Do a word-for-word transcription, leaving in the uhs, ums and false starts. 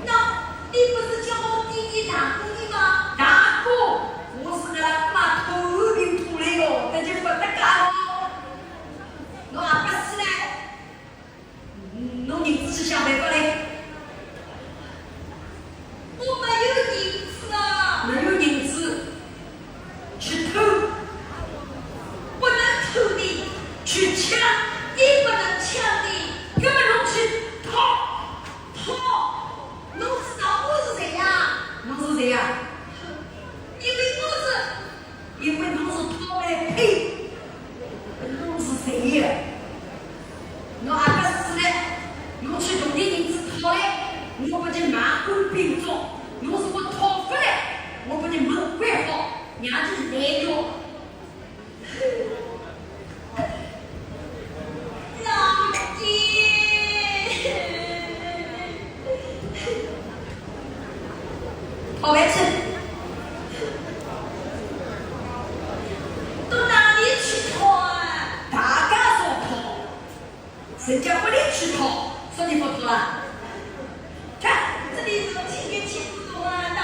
那你不是叫我给你打工的吗？打工？我是拿了妈头病出来哟，那就不得干了。我阿不是嘞。 侬银子去想办法嘞。我没有银子啊。没有银子，去偷。不能偷的。去抢。也不能抢的。那么侬去讨。讨。侬知道我是谁呀？侬是谁呀？因为我是 因为侬是讨来配，侬是谁呀？侬阿个死嘞，侬去用点银子讨来，我不就买官兵种，侬如果讨不来，我不就门关好，让就是来用。 老弟，讨饭吃。到哪里去讨啊？大街上讨，人家屋里去讨，说你不讨啊？看，这里人清也清不懂啊，到